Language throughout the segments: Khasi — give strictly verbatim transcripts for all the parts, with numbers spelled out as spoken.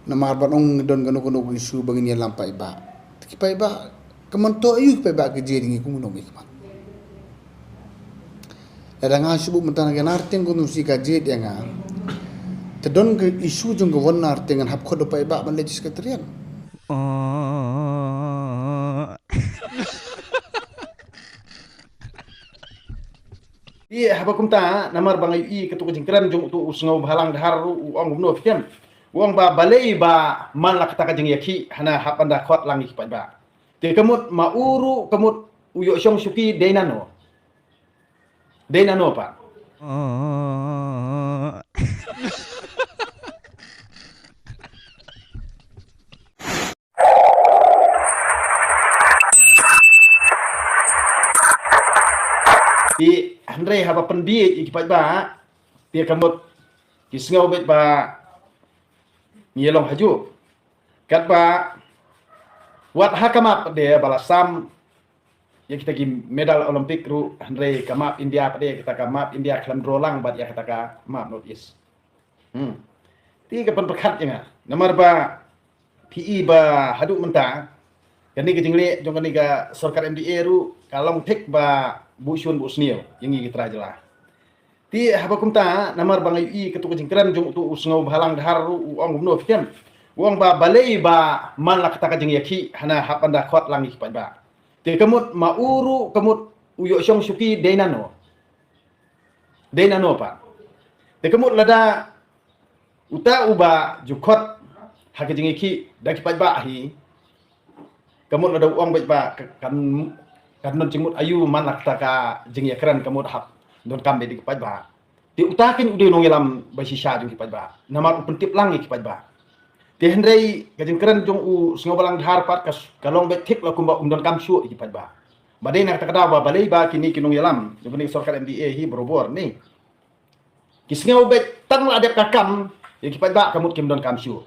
Namar ban ong don kano kano ka issue ba ngin ïalam paidbah. Te ki paidbah, ka mynta aïu ki paidbah ki jied ïa ngi, kumno ngi khmat. Lada nga shu buh mynta na ka Narteng constituency ka jied ïa nga. Te don ka issue jong ka West Narteng ngan hap khot da u paidbah ban leit sha Secretariat. Ïa, haba kumta, namar ba nga ïohi katto ka jingkren jong uto u Sngewbhalang Dhar ruh u ong kumno phi kem. U ong ba balei ba man la kata ka jingïakhih hana hap ban da khot lang ïa ki paidbah. Te ka mut ma u ruh ka mut u ïoh shong shuki dei nano. Dei nano pat. Te hynrei haba pynbieit ïa ki paidbah, te ka mut ki sngew beit ba ngi ïalong hajuh. Katba wat ha ka map de ba la sam ïa kita ki medal Olympic ruh, hynrei ka map India pat de, kita ka map India khlem draw lang bad ïa kata ka map North East. Hmm. Te ka pynpyrkhat ïa nga. Namar ba phi i ba haduh mynta kane ka jingleh jong kane ka sorkar M D A ruh ka long thik ba buh shun buh sniew ïa ngi ki trai jylla. Te haba kumta, namar ba nga ïohi katto ka jingkren jong uto u Sngewbhalang Dhar ruh u ong kumno phi kem. U ong ba balei ba man la kata ka jingïakhih hana hap ban da khot lang ïa ki paidbah. Te ka mut ma u ruh ka mut u ïoh shong shuki dei nano. Dei nano pat. Te ka mut lada uta uba ju khot ha ka jingïakhih da ki paidbah hi. Ka mut lada u ong beit ba ka, kan, kan don jingmut aïu man la kata ka jingïakren ka mut hap donkam beit da ki paidbah. Te uta kin u dei u nongïalam ba shisha jong ki paidbah. Namar u pyntip lang ïa ki paidbah. Te hynrei ka jingkren jong u Sngewbhalang Dhar pat ka, ka long beit thik la kumba um donkam shuh ïa ki paidbah. Ba dei na kata ka daw ba balei ba kine ki nongïalam jong kane ka sorkar M D A hi barabor ne. Ki sngew beit tang la dep ka kam ïa ki paidbah ka mut kim donkam shuh.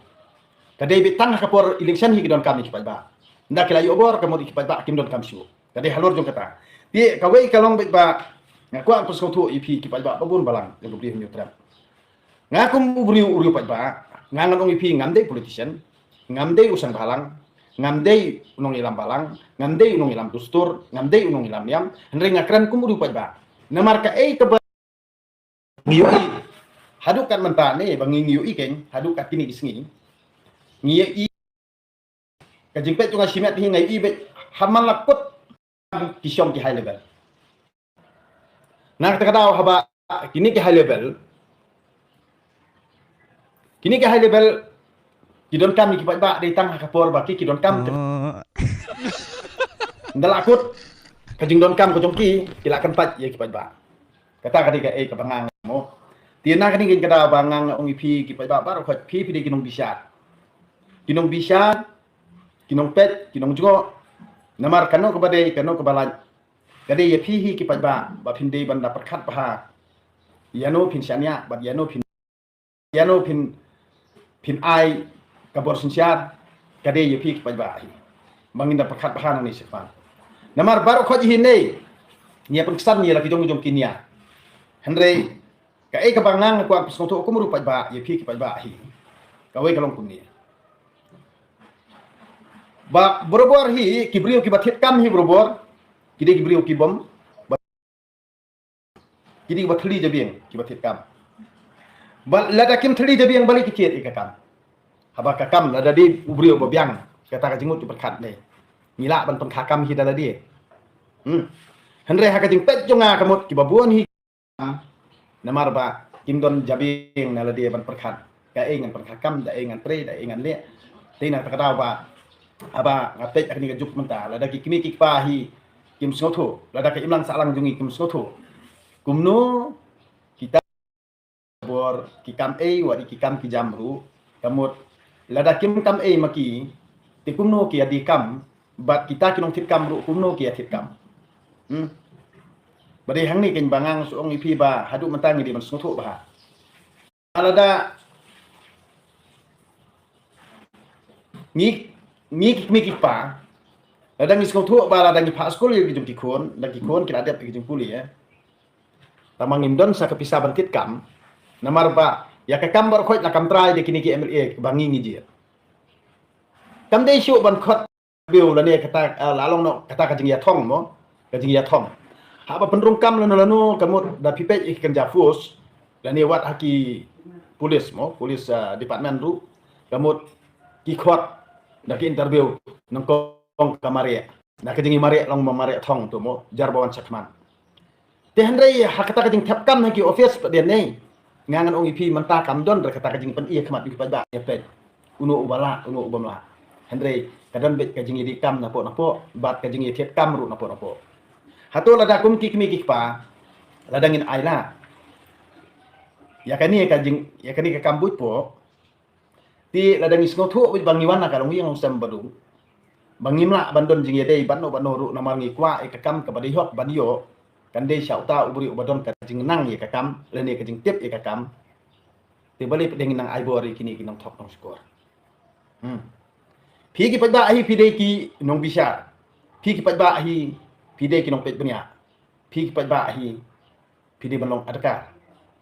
Ka dei beit tang ha ka por election hi ki donkam ïa ki paidbah. Ynda ki la ïoh bor ka mut ïa ki paidbah kim donkam shuh. Ka dei halor jong kata. Te kawei ka long beit ba nga kwah pynsngewthuh ïa phi ki paidbah ba bun balang jong ka Bri Hynñiewtrep. Nga kum u briew u riew paidbah, nga ngan ong ïa phi ngam dei politician, ngam dei u seng bhalang, ngam dei u nongïalam balang, ngam dei u nongïalam dustur, ngam dei u nongïalam niam, hynrei nga kren kum u riew paidbah. Namar kaei kaba ngi ïohi haduh kat mynta ne ba ngi ngi ïohi keiñ haduh kat kine ki sngi. Ngi ïohi ka jingpeit jong nga shimet hi nga ïohi beit ha man la kut ki shong ki high level. Na kata ka daw haba kine ki high level, kine ki high level ki donkam ïa ki paidbah dei tang ha ka por ba ki ki donkam. Nda la kut ka jingdonkam ka jong ki ki la kyntait ïa ki paidbah. Kata ka dei kaei kaba nga nga mo. Te na kane ka daw ba nga nga ong ïa phi ki paidbah baroh khoit phi phi dei ki nongbishar. Ki nongbishar, ki nongpeit, ki nongjngoh. Namar kano kaba dei kano kaba lait. Ka dei ïa phi hi ki paidbah ba phin dei ban da pyrkhat bha. Ïano phin shaniah bad ïano phin, ïano phin, phin ai ka bor synshar. Ka dei ïa phi ki paidbah hi ba ngin da pyrkhat bha nangne shakhmat. Namar baroh khoit hi ne ngi ïa pynksan ïa la ki jong jong ki nia. Hynrei kaei kaba nga nga kwah pynsngewthuh kum u riew paidbah ïa phi ki paidbah hi. Kawei ka long kumne. Ba barabor hi ki briew kiba thied kam hi barabor ki dei ki briew ki bym, ba ki dei kiba thylli jabieng kiba thied kam. Ba lada kim thylli jabieng balei ki thied ïa ka kam. Haba ka kam lada dei u briew ba biang kata ka jingmut ki pyrkhat ne. Ngi lah ban pynkha kam hi da lade. Hmm. Hynrei ha ka jingpeit jong nga ka mut kiba bun hi namar ba kim don jabieng na lade ban pyrkhat. Kaei ngan pyrkhat kam, da ei ngan trei, da ei ngan leh. Te na kata ka daw ba haba nga peit ha kane ka juk mynta lada ki kmie ki kpa hi kim sngewthuh, lada ka imlang sahlang jong ngi kim sngewthuh. Kumno kita bor ki kam ei wat ki kam ki jam ruh ka mut lada kim kam ei ma ki te kumno ki ïa die kam bad kita ki nongthied kam ruh kumno ki ïa thied kam. Hmm. Ba dei hangne keiñ ba nga nga shu ong ïa phi ba haduh mynta ngi dei ban sngewthuh bha. Lada ngi, ngi ki kmie ki kpa lada ngi sngewthuh ba lada ngi phah skul ïa ki jong ki khun, lada ki khun ki la dep ïa ki jingpule ïa. Tangba ngim don sa ka pisa ban thied kam. Namar ba ïa ka kam baroh khoit la kam trai da kine ki M L A ba ngi ngi jied. Kam dei shuh ban khot interview lane kata, ah, la long noh kata ka jingïathong mo, ka jingïathong. Haba pynrung kam lano lano ka mut da phi peit ïa ki kynja force lane wat ha ki police mo, police, ah, department ruh ka mut ki khot da ki interview nyngkong ka mareh. Na ka jingïamareh long ma mareh thong tu mo, jar ba wan shakhmat. Te hynrei ha kata ka jingthep kam ha ki office pat dien ne. Nga ngan ong ïa phi mynta kam don re kata ka jingpyni khmat ïa ki paidbah ïa peit. Uno uba lah, uno uba mlah. Hynrei ka don beit ka jingïadei kam napoh napoh, bad ka jingïathied kam ruh napoh napoh. Hato lada kum ki kmie ki kpa, lada ngin ai la ïa kane ka jing, ïa kane ka kam buit poh, te lada ngi sngewthuh beit ba ngi wan na ka longïing longsem badung, ba ngim lah ban don jingïadei bad no bad no ruh namar ngi kwah ïa ka kam kaba dei hok ban ïoh, kan dei sha uta u briew uba don ka jingnang ïa ka kam lane ka jingtip ïa ka kam. Te balei pat dei ngi nang ai bor ïa kine ki nongthok nongshukor? Hmm. Phi ki paidbah hi phi dei ki nongbishar. Phi ki paidbah hi phi dei ki nongpeit bniah. Phi ki paidbah hi phi dei ban long adkar.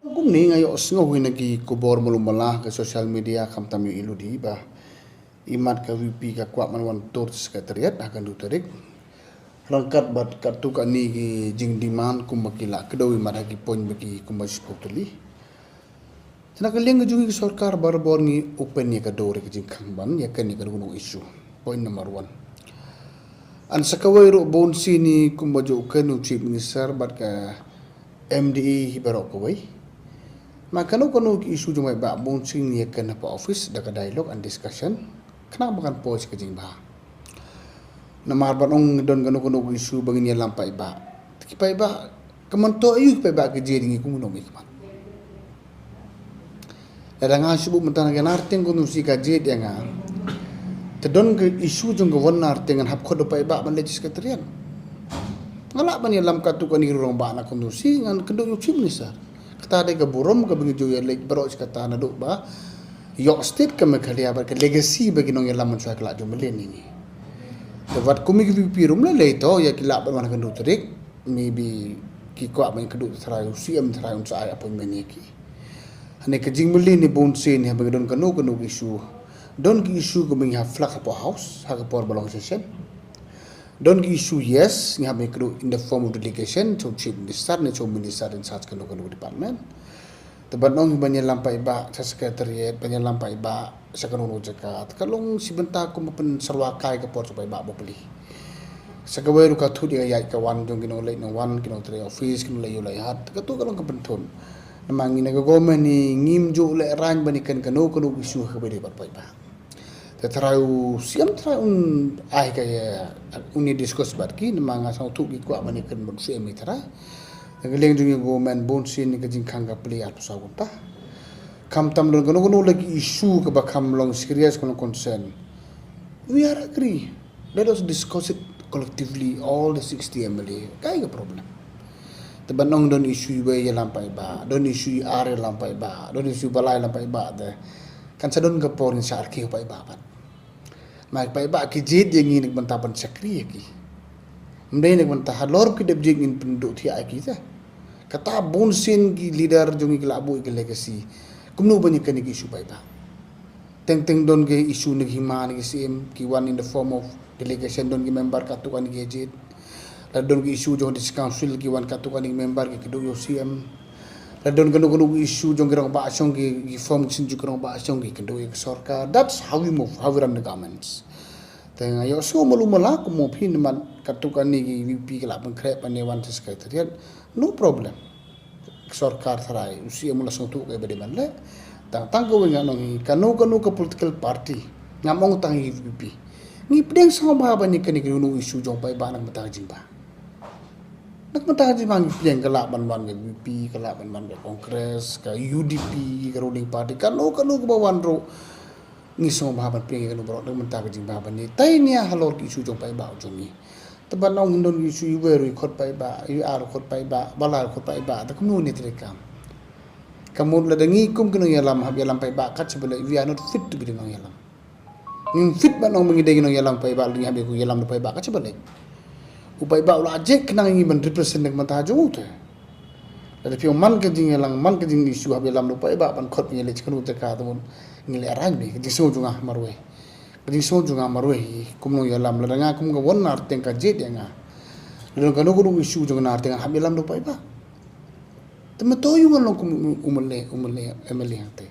Kumne nga ïohsngew hi na ki khubor malu mala ka social media khamtam ïoh i ludi ba imat ka VPP ka kwah ban wan tur secretariat ha ka hynriew tarik. Ryngkat bad katto katne ki jingdemand kumba ki la kdew imat ha ki point ba ki kumba shiphew tylli. Te na ka liang ka jong ngi ka sorkar barabor ngi open ïa ka door ïa ka jingkhang ban ïa kane ka ruh issue. Point number one. Yn sa kawei ruh bun sien kumba ju kren u Chief Minister bad ka MDA hi baroh kawei. Ma kano kano ki issue jong paidbah bun sien ïa kren hapoh office da ka dialogue and discussion. Khnang ba kan poi sha ka jingbha. Namar ban ong don kano kano ka issue ba ngin ïalam paidbah. Te ki paidbah ka mynta aïu ki paidbah ki jied ïa ngi kum nongmihkhmat. Lada nga shu buh mynta na ka Narteng constituency ka jied ïa nga. Te don ka issue jong ka West Narteng ngan hap khot u paidbah ban leit secretariat. Nga lah ban ïalam katto katne ki rangbah na constituency ngan kynduh ïa u Chief Minister. Kata dei ka burom kaba ngi ju ïaleit baroh shi katta naduh ba ïoh state ka Meghalaya bad ka legacy ba ki nongïalam mynshuwa ki la ju mlien ïa ngi. Te wat kum ki VPP ruh ym lei lei to ïa ki lah ban wan ha ka hynriew tarik. Maybe ki kwah ban kynduh, te trai u CM trai un sa ai appointment ïa ki. Hane ka jingmlien ne bun sien ne haba ngi don kano kano ka issue. Don ki issue kaba ngi hap flag hapoh House ha ka por ba long session. Don ki issue, yes, ngi hap ban kynduh in the form of delegation to Chief Minister ne to Minister in charge kano kano ka department. Te ban ong ban ïalam paidbah sha secretariat, ban ïalam paidbah sha kano kano jaka, te ka long shi bynta kumba pynsyrwa kai ka por jong paidbah bapli. Sa kawei ruh ka thut ïa ka ïaid ka wan jong ki nongleit nongwan, ki nongtrei office, ki nongleit ïew leit hat, te kato ka long ka pynthut. Namar ngi na ka government ngi ngim ju lehraiñ ban ïakren kano kano ka issue ha kaba ïadei bad paidbah. Te trai u CM trai un ai ka ïa, un ïa discuss bad ki, namar nga sngewthuh ki kwah ban ïakren bad u CM hi trai. Na ka liang jong ngi ka government bun sien ka jingkhang ka plie arphew saw kynta. Khamtam don kano kano la ki issue kaba kham long serious, kaba long concern. We are agree. Let us discuss it collectively, all the sixty MLA. Kaei ka problem? Te ban ong don issue iwei ïalam paidbah, don issue iar ïalam paidbah, don issue ba lai ïalam paidbah te kan sa don ka por ngin shah rkhie paidbah pat. Ma ki paidbah ki jied ïa ngi na ka bynta ban shakri ïa ki. Ym dei na ka bynta halor ki dep jied ngin pynduh thiah ïa ki te. Kata bun sien ki leader jong ngi ki la buh ïa ki legacy. Kumno ban ïakren ïa ki issue paidbah? Teng teng don ki issue na ki hima na ki syiem, ki wan in the form of delegation, don ki member katto katne ki jied. La don ki issue jong district council ki wan katto katne ki member ki kynduh ïa u CM. La don kano kano ki issue jong ki rangbah shong ki, ki form ki seng jong ki rangbah shong ki kynduh ïa ka sorkar. That's how we move, how we run the governments. Te nga ïohsngew malu mala kum u phi namar katto katne ki VPP ki la pynkhreh ban ïa wan sha secretariat. No problem. Ka sorkar trai, u CM u la sngewthuh kaei ba dei ban leh. Tang tang kawei ngan ong hi, kano kano ka political party, ngam ong tang hi VPP, ngi pdiang sngewbha ban ïakren ïa kano kano issue jong paidbah na ka bynta ka jingbha. Na ka bynta ka jingbha ngi pdiang, ka lah ban wan ka VPP, ka lah ban wan ka Congress, ka UDP, ka ruling party, kano kano kaba wan ruh. Ngi sngewbha ban pdiang ïa kano baroh na ka bynta ka jingbha ban ïa tai nia halor ki issue jong paidbah jong ngi. Te ban ong don ki issue iwei ruh i khot paidbah, iar i khot paidbah, ba lai i khot paidbah, te kumno ne treikam? Ka mut lada ngi kum ki nongïalam hap ïalam paidbah kat shaba leit, we are not fit to be the nongïalam. Ngim fit ban ong ba ngi dei ki nongïalam paidbah, lada ngi hap ïa ki ïalam da paidbah kat shaba leit. U paidbah u la jied khnang ïa ngi ban represent na ka bynta jong u te. Lada phi ong man ka jingïalang, man ka jing issue hap ïalam da paidbah ban khot ngi leit sha kano te ka, te mut ngi lehraiñ bha, ka jingsngew jong nga marwei. Ka jingsngew jong nga marwei hi, kum nongïalam, lada nga kum ka wan na arteng ka jied ïa nga. Lada kano kano ka issue jong nga na arteng nga hap ïalam da u paidbah. Te mynta ïa nga long kum u M L A, u M L A, M L A hangtei.